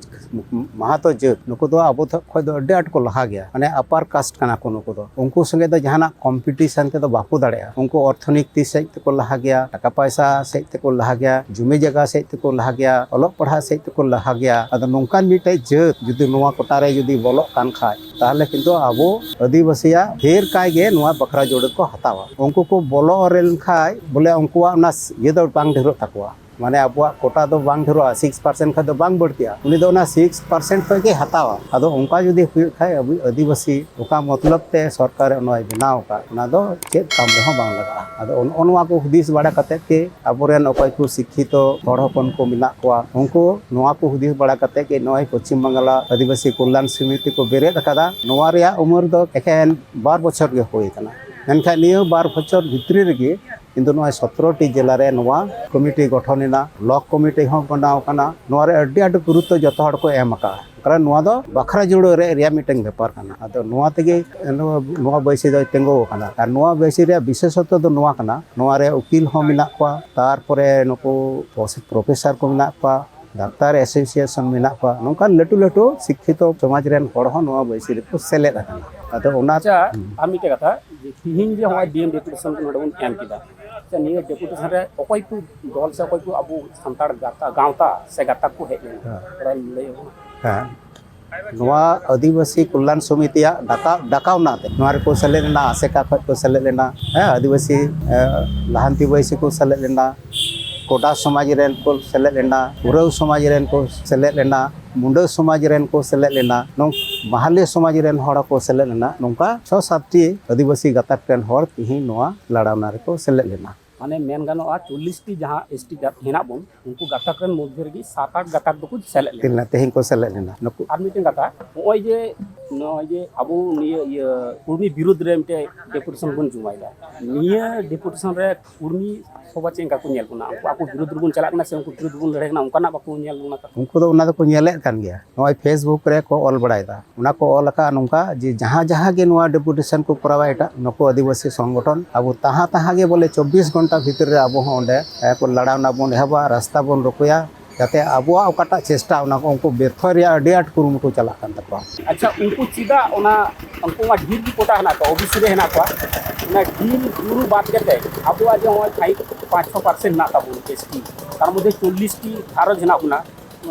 ᱢᱟᱦᱟᱛᱚ ᱡᱟᱹᱛ, ᱱᱩᱠᱩ ᱫᱚ ᱟᱵᱚ ᱠᱷᱚᱡ ᱫᱚ ᱟᱹᱰᱤ ᱟᱸᱴ ᱠᱚ ᱞᱟᱦᱟ ᱜᱮᱭᱟ, ᱢᱟᱱᱮ ᱟᱯᱟᱨ ᱠᱟᱥᱴ ᱠᱟᱱᱟ ᱠᱚ ᱱᱩᱠᱩ ᱫᱚ᱾ ᱩᱱᱠᱩ ᱥᱚᱸᱜᱮ ᱫᱚ ᱡᱟᱦᱟᱱᱟᱜ ᱠᱚᱢᱯᱤᱴᱤᱥᱚᱱ ᱛᱮᱫᱚ ᱵᱟᱠᱚ ᱫᱟᱲᱮᱭᱟᱜᱼᱟ᱾ ᱩᱱᱠᱩ ᱚᱨᱛᱷᱚᱱᱤᱛᱤ ᱥᱮᱫ ᱛᱮᱠᱚ ᱞᱟᱦᱟ ᱜᱮᱭᱟ, ᱴᱟᱠᱟ ᱯᱚᱭᱥᱟ ᱥᱮᱫ ᱛᱮᱠᱚ ᱞᱟᱦᱟ ᱜᱮᱭᱟ, ᱡᱩᱢᱤ ᱡᱟᱭᱜᱟ ᱥᱮᱫ ᱛᱮᱠᱚ ᱞᱟᱦᱟ ᱜᱮᱭᱟ, ᱚᱞᱚᱜ ᱯᱟᱲᱦᱟᱜ ᱥᱮᱫ ᱛᱮᱠᱚ ᱞᱟᱦᱟ ᱜᱮᱭᱟ᱾ ᱟᱫᱚ ᱱᱚᱝᱠᱟᱱ ᱢᱤᱫᱴᱮᱡ ᱡᱟᱹᱛ ᱡᱩᱫᱤ ᱱᱚᱣᱟ ᱠᱳᱴᱟ ᱨᱮ ᱡᱩᱫᱤ ᱵᱚᱞᱚᱜ ᱠᱟᱱ ᱠᱷᱟᱡ, ᱛᱟᱦᱚᱞᱮ ᱠᱤᱱᱛᱩ ᱟᱵᱚ ᱟᱹᱫᱤᱵᱟᱹᱥᱤᱭᱟᱜ ᱰᱷᱮᱨ ᱠᱟᱭ ᱜᱮ ᱱᱚᱣᱟ ᱵᱟᱠᱷᱨᱟ ᱡᱳᱲᱟᱹ ᱠᱚ ᱦᱟᱛᱟᱣᱟ᱾ ᱩᱱᱠᱩ ᱠᱚ ᱵᱚᱞᱚ ᱞᱮᱱ ᱠᱷᱟᱡ ᱵᱚᱞᱮ ᱩᱱᱠᱩᱣᱟᱜ ᱚᱱᱟ ᱤᱭᱟᱹ ᱫᱚ ᱵᱟᱝ ᱰᱷᱮᱨᱚᱜ ᱛᱟᱠᱚᱣᱟ, ᱢᱟᱱᱮ ᱟᱵᱚᱣᱟᱜ ᱠᱳᱴᱟ ᱫᱚ ᱵᱟᱝ ᱰᱷᱮᱨᱚᱜᱼᱟ, ᱥᱤᱠᱥ ᱯᱟᱨᱥᱮᱱᱴ ᱠᱷᱚᱱ ᱫᱚ ᱵᱟᱝ ᱵᱟᱹᱲᱛᱤᱜᱼᱟ, ᱩᱱᱤ ᱫᱚ ᱚᱱᱟ ᱥᱤᱠᱥ ᱯᱟᱨᱥᱮᱱᱴ ᱠᱷᱚᱱ ᱜᱮ ᱦᱟᱛᱟᱣᱟ᱾ ᱟᱫᱚ ᱚᱱᱠᱟ ᱡᱩᱫᱤ ᱦᱩᱭᱩᱜ ᱠᱷᱟᱡ ᱟᱵᱚ ᱟᱹᱫᱤᱵᱟᱹᱥᱤ ᱚᱠᱟ ᱢᱚᱛᱞᱚᱵ ᱛᱮ ᱥᱚᱨᱠᱟᱨ ᱱᱚᱣᱟᱭ ᱵᱮᱱᱟᱣ ᱟᱠᱟᱫ, ᱚᱱᱟ ᱫᱚ ᱪᱮᱫ ᱠᱟᱢ ᱨᱮᱦᱚᱸ ᱵᱟᱝ ᱞᱟᱜᱟᱜᱼᱟ᱾ ᱟᱫᱚ ᱱᱚᱜᱼᱚ ᱱᱚᱣᱟ ᱠᱚ ᱦᱩᱫᱤᱥ ᱵᱟᱲᱟ ᱠᱟᱛᱮ ᱜᱮ ᱟᱵᱚᱨᱮᱱ ᱚᱠᱚᱭ ᱠᱚ ᱥᱤᱠᱠᱷᱤᱛᱚ ᱦᱚᱲ ᱦᱚᱯᱚᱱ ᱠᱚ ᱢᱮᱱᱟᱜ ᱠᱚᱣᱟ, ᱩᱱᱠᱩ ᱱᱚᱣᱟ ᱠᱚ ᱦᱩᱫᱤᱥ ᱵᱟᱲᱟ ᱠᱟᱛᱮ ᱜᱮ ᱱᱚᱜᱼᱚᱭ ᱯᱚᱪᱷᱤᱢ ᱵᱟᱝᱞᱟ ᱟᱹᱫᱤᱵᱟᱹᱥᱤ ᱠᱚᱞᱭᱟᱱ ᱥᱚᱢᱤᱛᱤ ᱠᱚ ᱵᱮᱨᱮᱫ ᱟᱠᱟᱫᱟ᱾ ᱱᱚᱣᱟ ᱨᱮᱭᱟᱜ ᱩᱢᱮᱨ ᱫᱚ ᱮᱠᱷᱮᱱ ᱵᱟᱨ ᱵᱚᱪᱷᱚᱨ ᱜᱮ ᱦᱩᱭ ᱟᱠᱟᱱᱟ, ᱢᱮᱱᱠᱷᱟᱱ ᱱᱤᱭᱟᱹ ᱵᱟᱨ ᱵᱚᱪᱷᱚᱨ ᱵᱷᱤᱛᱨᱤ ᱨᱮᱜᱮ ᱠᱤᱱᱛᱩ ᱱᱚᱜᱼᱚᱭ ᱥᱚᱛᱨᱚ ᱴᱤ ᱡᱮᱞᱟ ᱨᱮ ᱱᱚᱣᱟ ᱠᱚᱢᱤᱴᱤ ᱜᱚᱴᱷᱚᱱ ᱮᱱᱟ, ᱵᱞᱚᱠ ᱠᱚᱢᱤᱴᱤ ᱦᱚᱸ ᱵᱮᱱᱟᱣ ᱟᱠᱟᱱᱟ᱾ ᱱᱚᱣᱟ ᱨᱮ ᱟᱹᱰᱤ ᱟᱸᱴ ᱜᱩᱨᱩᱛᱛᱚ ᱡᱚᱛᱚ ᱦᱚᱲ ᱠᱚ ᱮᱢ ᱟᱠᱟᱫᱼᱟ, ᱠᱟᱨᱚᱱ ᱱᱚᱣᱟ ᱫᱚ ᱵᱟᱠᱷᱨᱟ ᱡᱩᱲᱟᱹᱣ ᱨᱮ ᱨᱮᱭᱟᱜ ᱢᱤᱫᱴᱟᱝ ᱵᱮᱯᱟᱨ ᱠᱟᱱᱟ᱾ ᱟᱫᱚ ᱱᱚᱣᱟ ᱛᱮᱜᱮ ᱱᱚᱣᱟ ᱵᱟᱹᱭᱥᱤ ᱫᱚᱭ ᱛᱤᱸᱜᱩ ᱟᱠᱟᱱᱟ᱾ ᱟᱨ ᱱᱚᱣᱟ ᱵᱟᱹᱭᱥᱤ ᱨᱮᱭᱟᱜ ᱵᱤᱥᱮᱥᱚᱛᱚ ᱫᱚ ᱱᱚᱣᱟ ᱠᱟᱱᱟ, ᱱᱚᱣᱟ ᱨᱮ ᱩᱠᱤᱞ ᱦᱚᱸ ᱢᱮᱱᱟᱜ ᱠᱚᱣᱟ, ᱛᱟᱨᱯᱚᱨᱮ ᱱᱩᱠᱩ ᱯᱨᱚᱥ-, ᱯᱨᱚᱯᱷᱮᱥᱚᱨ ᱠᱚ ᱢᱮᱱᱟᱜ ᱠᱚᱣᱟ, ᱰᱟᱠᱛᱟᱨ ᱮᱥᱳᱥᱤᱭᱮᱥᱚᱱ ᱢᱮᱱᱟᱜ ᱠᱚᱣᱟ, ᱱᱚᱝᱠᱟᱱ ᱞᱟᱹᱴᱩ ᱞᱟᱹᱴᱩ ᱥᱤᱠᱠᱷᱤᱛᱚ ᱥᱚᱢᱟᱡᱽ ᱨᱮᱱ ᱦᱚᱲ ᱦᱚᱸ ᱱᱚᱣᱟ ᱵᱟᱹᱭᱥᱤ ᱨᱮᱠᱚ ᱥᱮᱞᱮᱫ ᱟᱠᱟᱱᱟ᱾ ᱟᱫᱚ ᱚᱱᱟ ᱟᱪᱪᱷᱟ, ᱦᱩᱸ᱾ ᱟᱨ ᱢᱤᱫᱴᱮᱡ ᱠᱟᱛᱷᱟ, ᱡᱮ ᱛᱤᱦᱤᱧ ᱡᱮ ᱱᱚᱜᱼᱚᱭ ᱰᱤ ᱮᱢ ᱰᱮᱯᱩᱴᱮᱥᱚᱱ ᱠᱚ ᱱᱚᱰᱮ ᱵᱚᱱ ᱮᱢ ᱠᱮᱫᱟ, ᱟᱪᱪᱷᱟ, ᱱᱤᱭᱟᱹ ᱰᱮᱯᱩᱴᱮᱥᱚᱱ ᱨᱮ ᱚᱠᱚᱭ ᱠᱚ ᱫᱚᱞ ᱥᱮ ᱚᱠᱚᱭ ᱠᱚ ᱟᱵᱚ ᱥᱟᱱᱛᱟᱲ ᱜᱟᱶᱛᱟ, ᱜᱟᱶᱛᱟ ᱥᱮ ᱜᱟᱛᱟᱠ ᱠᱚ ᱦᱮᱡ ᱞᱮᱱᱟ? ᱦᱮᱸ᱾ ᱛᱷᱚᱲᱟ ᱞᱟᱹᱭ ᱟᱵᱚᱱ᱾ ᱦᱮᱸ᱾ ᱱᱚᱣᱟ ᱟᱹᱫᱤᱵᱟᱹᱥᱤ ᱠᱚᱞᱭᱟᱱ ᱥᱚᱢᱤᱛᱤᱭᱟᱜ ᱰᱟᱠᱟᱣ, ᱰᱟᱠᱟᱣᱱᱟ ᱛᱮ ᱱᱚᱣᱟ ᱨᱮᱠᱚ ᱥᱮᱞᱮᱫ ᱞᱮᱱᱟ, ᱟᱥᱮᱠᱟ ᱠᱷᱚᱱ ᱠᱚ ᱥᱮᱞᱮᱫ ᱞᱮᱱᱟ, ᱦᱮᱸ, ᱟᱹᱫᱤᱵᱟᱹᱥᱤ, ᱮ, ᱞᱟᱦᱟᱱᱛᱤ ᱵᱟᱹᱭᱥᱤ ᱠᱚ ᱥᱮᱞᱮᱫ ᱞᱮᱱᱟ, ᱠᱚᱰᱟ ᱥᱚᱢᱟᱡᱽ ᱨᱮᱱ ᱠᱚ ᱥᱮᱞᱮᱫ ᱞᱮᱱᱟ, ᱩᱨᱟᱹᱣ ᱥᱚᱢᱟᱡᱽ ᱨᱮᱱ ᱠᱚ ᱥᱮᱞᱮᱫ ᱞᱮᱱᱟ, ᱢᱩᱸᱰᱟᱹ ᱥᱚᱢᱟᱡᱽ ᱨᱮᱱ ᱠᱚ ᱥᱮᱞᱮᱫ ᱞᱮᱱᱟ, ᱱᱚᱝ-, ᱢᱟᱦᱟᱞᱮ ᱥᱚᱢᱟᱡᱽ ᱨᱮᱱ ᱦᱚᱲ ᱦᱚᱸᱠᱚ ᱥᱮᱞᱮᱫ ᱞᱮᱱᱟ᱾ ᱱᱚᱝᱠᱟ ᱪᱷᱚ ᱥᱟᱛᱴᱤ ᱟᱹᱫᱤᱵᱟᱹᱥᱤ ᱜᱟᱛᱟᱠ ᱨᱮᱱ ᱦᱚᱲ ᱛᱤᱦᱤᱧ ᱱᱚᱣᱟ ᱞᱟᱲᱟᱣᱱᱟ ᱨᱮᱠᱚ ᱥᱮᱞᱮᱫ ᱞᱮᱱᱟ᱾ ᱢᱟᱱᱮ ᱢᱮᱱ ᱜᱟᱱᱚᱜᱼᱟ, ᱪᱚᱞᱞᱤᱥ ᱴᱤ ᱡᱟᱦᱟᱸ ᱮᱥ ᱴᱤ ᱜᱟᱛ ᱦᱮᱱᱟᱜ ᱵᱚᱱ, ᱩᱱᱠᱩ ᱜᱟᱛᱟᱠ ᱨᱮᱱ ᱢᱚᱫᱽᱫᱷᱮ ᱨᱮᱜᱮ ᱥᱟᱛ ᱟᱴ ᱜᱟᱛᱟᱠ ᱫᱚᱠᱚ ᱥᱮᱞᱮᱫ ᱞᱮᱱᱟ᱾ ᱛᱮᱦᱮᱧ ᱠᱚ ᱥᱮᱞᱮᱫ ᱞᱮᱱᱟ ᱱᱩᱠᱩ᱾ ᱟᱨ ᱢᱤᱫᱴᱮᱱ ᱠᱟᱛᱷᱟ, ᱱᱚᱜᱼᱚᱭ ᱡᱮ, ᱱᱚᱜᱼᱚᱭ ᱡᱮ ᱟᱵᱚ ᱱᱤᱭᱟᱹ ᱤᱭᱟᱹ ᱠᱩᱲᱢᱤ ᱵᱤᱨᱩᱫᱽ ᱨᱮ ᱢᱤᱫᱴᱮᱡ ᱰᱮᱯᱩᱴᱮᱥᱚᱱ ᱵᱚᱱ ᱡᱚᱢᱟᱭᱮᱫᱟ, ᱱᱤᱭᱟᱹ ᱰᱮᱯᱩᱴᱮᱥᱚᱱ ᱨᱮ ᱠᱩᱲᱢᱤ ᱥᱚᱵᱷᱟ ᱪᱮᱫ ᱞᱮᱠᱟ ᱠᱚ ᱧᱮᱞ ᱵᱚᱱᱟ? ᱩᱱᱠᱩ ᱟᱠᱚ ᱵᱤᱨᱩᱫᱽ ᱨᱮᱵᱚᱱ ᱪᱟᱞᱟᱜ ᱠᱟᱱᱟ ᱥᱮ ᱩᱱᱠᱩ ᱵᱤᱨᱩᱫᱽ ᱨᱮᱵᱚᱱ ᱞᱟᱹᱲᱦᱟᱹᱭ ᱠᱟᱱᱟ, ᱚᱱᱠᱟᱱᱟᱜ ᱵᱟᱠᱚ ᱧᱮᱞ ᱵᱚᱱᱟ? ᱩᱱᱠᱩ ᱫᱚ ᱚᱱᱟ ᱫᱚᱠᱚ ᱧᱮᱞᱮᱫ ᱠᱟᱱ ᱜᱮᱭᱟ᱾ ᱱᱚᱜᱼᱚᱭ Facebook ᱨᱮ ᱠᱚ ᱚᱞ ᱵᱟᱲᱟᱭᱮᱫᱟ, ᱚᱱᱟ ᱠᱚ ᱚᱞ ᱟᱠᱟᱫᱼᱟ ᱱᱚᱝᱠᱟ ᱡᱮ ᱡᱟᱦᱟᱸ ᱡᱟᱦᱟᱸ ᱜᱮ ᱱᱚᱣᱟ ᱰᱮᱯᱩᱴᱮᱥᱚᱱ ᱠᱚ ᱠᱚᱨᱟᱣᱟ ᱮᱴᱟᱜ ᱱᱩᱠᱩ ᱟᱹᱫᱤᱵᱟᱹᱥᱤ ᱥᱚᱝᱜᱚᱴᱷᱚᱱ, ᱟᱵᱚ ᱛᱟᱦᱟᱸ ᱛᱟᱦᱟᱸ ᱜᱮ ᱵᱚᱞᱮ ᱪᱚᱵᱵᱤᱥ ᱜᱷᱚᱱᱴᱟ ᱵᱷᱤᱛᱤᱨ ᱨᱮ ᱟᱵᱚ ᱦᱚᱸ ᱚᱸᱰᱮ, ᱮ, ᱠᱚ ᱞᱟᱲᱟᱣᱱᱟ ᱵᱚᱱ ᱮᱦᱚᱵᱟ, ᱨᱟᱥᱛᱟ ᱵᱚᱱ ᱨᱚᱠᱚᱭᱟ, ᱡᱟᱛᱮ ᱟᱵᱚᱣᱟᱜ ᱚᱠᱟᱴᱟᱜ ᱪᱮᱥᱴᱟ ᱚᱱᱟ ᱠᱚ ᱩᱱᱠᱩ ᱵᱮᱨᱛᱷᱚ ᱨᱮᱭᱟᱜ ᱟᱹᱰᱤ ᱟᱸᱴ ᱠᱩᱨᱩᱢᱩᱴᱩ ᱪᱟᱞᱟᱜ ᱠᱟᱱ ᱛᱟᱠᱚᱣᱟ᱾ ᱟᱪᱪᱷᱟ, ᱩᱱᱠᱩ ᱪᱮᱫᱟᱜ ᱚᱱᱟ, ᱩᱱᱠᱩ ᱢᱟ ᱰᱷᱮᱨ ᱜᱮ ᱠᱳᱴᱟ ᱦᱮᱱᱟᱜ ᱠᱚᱣᱟ, ᱳᱵᱤᱥᱤ ᱨᱮ ᱦᱮᱱᱟᱜ ᱠᱚᱣᱟ, ᱚᱱᱟ ᱰᱷᱮᱨ ᱵᱩᱨᱩ ᱵᱟᱫ ᱠᱟᱛᱮ ᱟᱵᱚᱣᱟᱜ ᱡᱮ ᱱᱚᱜᱼᱚᱭ ᱯᱷᱟᱭᱤᱵᱷ, ᱯᱟᱸᱪ ᱪᱷᱚ ᱯᱟᱨᱥᱮᱱᱴ ᱦᱮᱱᱟᱜ ᱛᱟᱵᱚᱱ ᱮᱥ ᱴᱤ, ᱛᱟᱨ ᱢᱚᱫᱽᱫᱷᱮ ᱪᱚᱞᱞᱤᱥ ᱴᱤ ᱜᱷᱟᱨᱚᱸᱡᱽ ᱦᱮᱱᱟᱜ ᱵᱚᱱᱟ,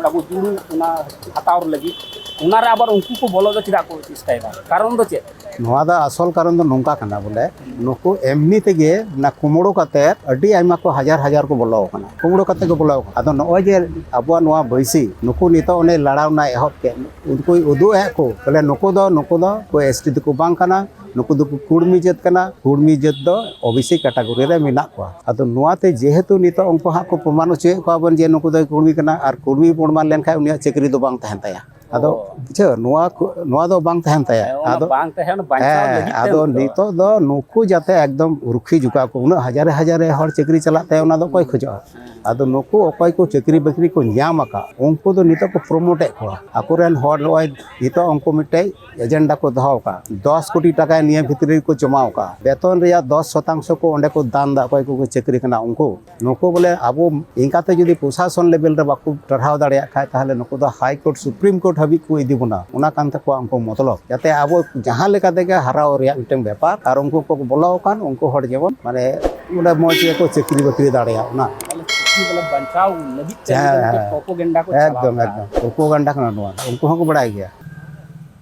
ᱟᱵᱚ ᱡᱩᱲᱩ ᱚᱱᱟ ᱦᱟᱛᱟᱣ ᱞᱟᱹᱜᱤᱫ, ᱚᱱᱟᱨᱮ ᱟᱵᱟᱨ ᱩᱱᱠᱩ ᱠᱚ ᱵᱚᱞᱚ ᱫᱚ ᱪᱮᱫᱟᱜ ᱠᱚ ᱪᱮᱥᱴᱟᱭᱮᱫᱟ? ᱠᱟᱨᱚᱱ ᱫᱚ ᱪᱮᱫ? ᱱᱚᱣᱟ ᱫᱚ ᱟᱥᱚᱞ ᱠᱟᱨᱚᱱ ᱫᱚ ᱱᱚᱝᱠᱟ ᱠᱟᱱᱟ ᱵᱚᱞᱮ, ᱱᱩᱠᱩ ᱮᱢᱱᱤ ᱛᱮᱜᱮ ᱚᱱᱟ ᱠᱩᱢᱲᱩ ᱠᱟᱛᱮ ᱟᱹᱰᱤ ᱟᱭᱢᱟ ᱠᱚ ᱦᱟᱡᱟᱨ ᱦᱟᱡᱟᱨ ᱠᱚ ᱵᱚᱞᱚ ᱟᱠᱟᱱᱟ, ᱠᱩᱢᱲᱩ ᱠᱟᱛᱮ ᱠᱚ ᱵᱚᱞᱚ ᱟᱠᱟᱱᱟ᱾ ᱟᱫᱚ ᱱᱚᱜᱼᱚᱭ ᱡᱮ ᱟᱵᱚᱣᱟᱜ ᱱᱚᱣᱟ ᱵᱟᱹᱭᱥᱤ ᱱᱩᱠᱩ ᱱᱤᱛᱚᱜ ᱚᱱᱮ ᱞᱟᱲᱟᱣᱱᱟ ᱮᱦᱚᱵ ᱠᱮᱫ, ᱩᱱᱠᱩᱭ ᱩᱫᱩᱜ ᱮᱫ ᱠᱚ ᱵᱚᱞᱮ ᱱᱩᱠᱩ ᱫᱚ, ᱱᱩᱠᱩ ᱫᱚ ᱠᱚ ᱮᱥ ᱴᱤ ᱫᱚᱠᱚ ᱵᱟᱝ ᱠᱟᱱᱟ, ᱱᱩᱠᱩ ᱫᱚᱠᱚ ᱠᱩᱲᱢᱤ ᱡᱟᱹᱛ ᱠᱟᱱᱟ, ᱠᱩᱲᱢᱤ ᱡᱟᱹᱛ ᱫᱚ ᱳ ᱵᱤ ᱥᱤ ᱠᱮᱴᱟᱜᱚᱨᱤ ᱨᱮ ᱢᱮᱱᱟᱜ ᱠᱚᱣᱟ᱾ ᱟᱫᱚ ᱱᱚᱣᱟᱛᱮ ᱡᱮᱦᱮᱛᱩ ᱱᱤᱛᱚᱜ ᱩᱱᱠᱩ ᱦᱟᱸᱜ ᱠᱚ ᱯᱨᱚᱢᱟᱱ ᱦᱚᱪᱚᱭᱮᱫ ᱠᱚᱣᱟ ᱵᱚᱱ ᱡᱮ ᱱᱩᱠᱩ ᱫᱚ ᱠᱩᱲᱢᱤ ᱠᱟᱱᱟ, ᱟᱨ ᱠᱩᱲᱢᱤ ᱯᱨᱚᱢᱟᱱ ᱞᱮᱱᱠᱷᱟᱱ ᱩᱱᱤᱭᱟᱜ ᱪᱟᱹᱠᱨᱤ ᱫᱚ ᱵᱟᱝ ᱛᱟᱦᱮᱱ ᱛᱟᱭᱟ᱾ ᱟᱫᱚ ᱚ᱾ ᱵᱩᱡᱷᱟᱹᱣ, ᱱᱚᱣᱟ ᱠᱚ, ᱱᱚᱣᱟ ᱫᱚ ᱵᱟᱝ ᱛᱟᱦᱮᱱ ᱛᱟᱭᱟ᱾ ᱦᱮᱸ, ᱚᱱᱟ ᱟᱫᱚ ᱵᱟᱝ ᱛᱟᱦᱮᱱ ᱵᱟᱧᱪᱟᱣ ᱦᱮᱸ, ᱞᱟᱹᱜᱤᱫ ᱛᱮ ᱟᱫᱚ ᱩᱱᱠᱩ ᱫᱚ ᱱᱤᱛᱚᱜ ᱫᱚ ᱱᱩᱠᱩ ᱡᱟᱛᱮ ᱮᱠᱫᱚᱢ ᱨᱩᱠᱷᱤᱭᱟᱹ ᱡᱚᱜᱟᱣ ᱠᱚ, ᱩᱱᱟᱹᱜ ᱦᱟᱡᱟᱨᱮ ᱦᱟᱡᱟᱨᱮ ᱦᱚᱲ ᱪᱟᱹᱠᱨᱤ ᱪᱟᱞᱟᱜ ᱛᱟᱭᱟ, ᱚᱱᱟ ᱫᱚ ᱚᱠᱚᱭ ᱠᱷᱚᱡᱚᱜᱼᱟ? ᱦᱮᱸ᱾ ᱟᱫᱚ ᱱᱩᱠᱩ ᱚᱠᱚᱭ ᱠᱚ ᱪᱟᱹᱠᱨᱤ ᱵᱟᱹᱠᱨᱤ ᱠᱚ ᱧᱟᱢ ᱟᱠᱟᱫ, ᱩᱱᱠᱩ ᱫᱚ ᱱᱤᱛᱚᱜ ᱠᱚ ᱯᱨᱚᱢᱳᱴ ᱮᱫ ᱠᱚᱣᱟ᱾ ᱟᱠᱚᱨᱮᱱ ᱦᱚᱲ ᱱᱚᱜᱼᱚᱭ ᱱᱤᱛᱚᱜ ᱩᱱᱠᱩ ᱢᱤᱫᱴᱮᱡ ᱮᱡᱮᱱᱰᱟ ᱠᱚ ᱫᱚᱦᱚ ᱟᱠᱟᱫ, ᱫᱚᱥ ᱠᱳᱴᱤ ᱴᱟᱠᱟ ᱱᱤᱭᱟᱹ ᱵᱷᱤᱛᱨᱤ ᱨᱮᱠᱚ ᱡᱚᱢᱟᱣ ᱟᱠᱟᱫ, ᱵᱮᱛᱚᱱ ᱨᱮᱭᱟᱜ ᱫᱚᱥ ᱥᱚᱛᱟᱝᱥᱚ ᱠᱚ ᱚᱸᱰᱮ ᱠᱚ ᱫᱟᱱ ᱮᱫᱟ, ᱚᱠᱚᱭ ᱠᱚᱠᱚ ᱪᱟᱹᱠᱨᱤ ᱠᱟᱱᱟ ᱩᱱᱠᱩ᱾ ᱱᱩᱠᱩ ᱵᱚᱞᱮ ᱟᱵᱚ ᱤᱱᱠᱟᱛᱮ ᱡᱩᱫᱤ ᱯᱨᱚᱥᱟᱥᱚᱱ ᱞᱮᱵᱮᱞ ᱨᱮ ᱵᱟᱠᱚ ᱴᱟᱨᱦᱟᱣ ᱫᱟᱲᱮᱭᱟᱜ ᱠᱷᱟᱡ, ᱛᱟᱦᱚᱞᱮ ᱱᱩᱠᱩ ᱫᱚ ᱦᱟᱭ ᱠᱳᱨᱴ, ᱥᱩᱯᱨᱤᱢ ᱠᱳᱨᱴ ᱦᱟᱹᱵᱤᱡ ᱠᱚ ᱤᱫᱤ ᱵᱚᱱᱟ, ᱚᱱᱟ ᱠᱟᱱ ᱛᱟᱠᱚᱣᱟ ᱩᱱᱠᱩ ᱢᱚᱛᱞᱚᱵ, ᱡᱟᱛᱮ ᱟᱵᱚ ᱡᱟᱦᱟᱸ ᱞᱮᱠᱟ ᱛᱮᱜᱮ ᱦᱟᱨᱟᱣ ᱨᱮᱭᱟᱜ ᱢᱤᱫᱴᱮᱱ ᱵᱮᱯᱟᱨ, ᱟᱨ ᱩᱱᱠᱩ ᱠᱚ ᱵᱚᱞᱚ ᱟᱠᱟᱱ ᱩᱱᱠᱩ ᱦᱚᱲ ᱡᱮᱢᱚᱱ ᱢᱟᱱᱮ ᱚᱸᱰᱮ ᱢᱚᱡᱽ ᱜᱮᱠᱚ ᱪᱟᱹᱠᱨᱤ ᱵᱟᱹᱠᱨᱤ ᱫᱟᱲᱮᱭᱟᱜ ᱚᱱᱟ᱾ ᱛᱟᱦᱚᱞᱮ ᱪᱤᱠᱤ ᱵᱚᱞᱮ ᱵᱟᱧᱪᱟᱣ ᱞᱟᱹᱜᱤᱫ ᱛᱮ ᱦᱮᱸ, ᱢᱤᱫᱴᱮᱱ ᱦᱮᱸ᱾ ᱯᱨᱚᱯᱚᱜᱮᱱᱰᱟ ᱠᱚ ᱪᱟᱞᱟᱣ ᱮᱠᱫᱚᱢ, ᱮᱫᱟ᱾ ᱮᱠᱫᱚᱢ᱾ ᱯᱨᱚᱯᱚᱜᱮᱱᱰᱟ ᱠᱟᱱᱟ ᱱᱚᱣᱟ ᱫᱚ, ᱩᱱᱠᱩ ᱦᱚᱸᱠᱚ ᱵᱟᱲᱟᱭ ᱜᱮᱭᱟ᱾